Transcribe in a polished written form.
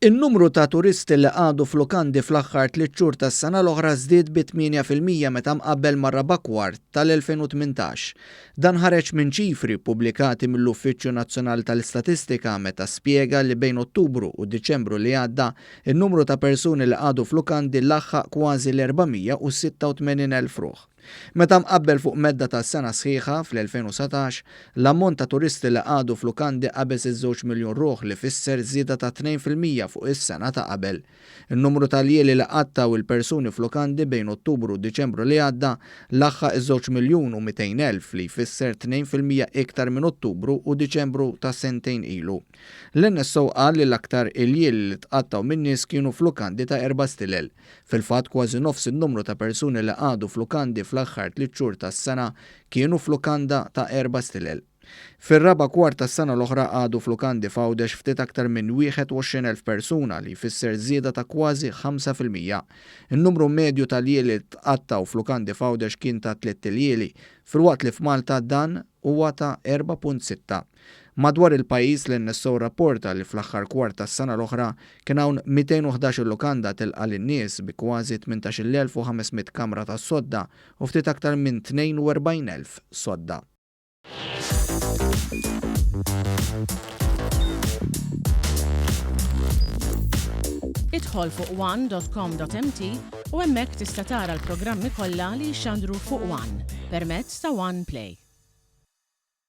In-numru ta' turisti li qagħdu f'lukandi fl-aħħar tliet xhur tas-sena l-oħra żdied bi 8% meta mqabbel mar-raba' kwart tal-2018. Dan ħareġ minn ċifri ppubblikati mill-Uffiċċju Nazzjonali tal-Istatistika meta spjega li bejn Ottubru u Diċembru li għadda, in-numru ta' persuni li qagħdu f'lukandi laħħaq kważi l-486,000 ruħ. Meta mqabbel fuq medda ta' sena sħiħa, fl-2019, l-ammont ta' turisti li qagħdu f'lukandi qabeż iż-żewġ miljun ruħ li fisser żieda ta' 2% fuq is-sena ta' qabel. In-numru ta' ljieli li qattgħu il-persuni f'lukandi bejn Ottubru u Diċembru li għadda laħħaq iż-żewġ miljun u 200,000 li jfisser 2% iktar minn Ottubru u Diċembru ta' sentejn ilu. L-NSO qal li l-aktar iljieli li tqattgħu min-nies kienu f'lukandi ta' erba' stilel. Fil-fatt kważi nofs in-numru ta' persuni li qagħdu f'lukandi fl-aħħar tliet xhur tas-sena kienu f'lukanda ta' erba' stilel. Fir-raba' kwart tas-sena l-oħra qagħdu f'lukandi f'Għawdex ftit aktar minn 21,000 persuna li jfisser żieda ta' kważi 5%. In-numru medju ta' ljieli li tqattgħu f'lukandi f'Għawdex kien ta' tliet iljieli, filwaqt li f'Malta dan huwa ta' 4.6. Madwar il-pajjiż l-NSO rrapporta li fl-aħħar kwart tas-sena l-oħra kien hawn 211 il-lukanda tilqa' lin-nies bi kważi 18,500 kamra tas-sodda u ftit aktar minn 42,000 sodda. Idħol fuq one.com.mt u hemmhekk tista' tara l-programmi kollha li jixxandru fuq One permezz ta' One Play.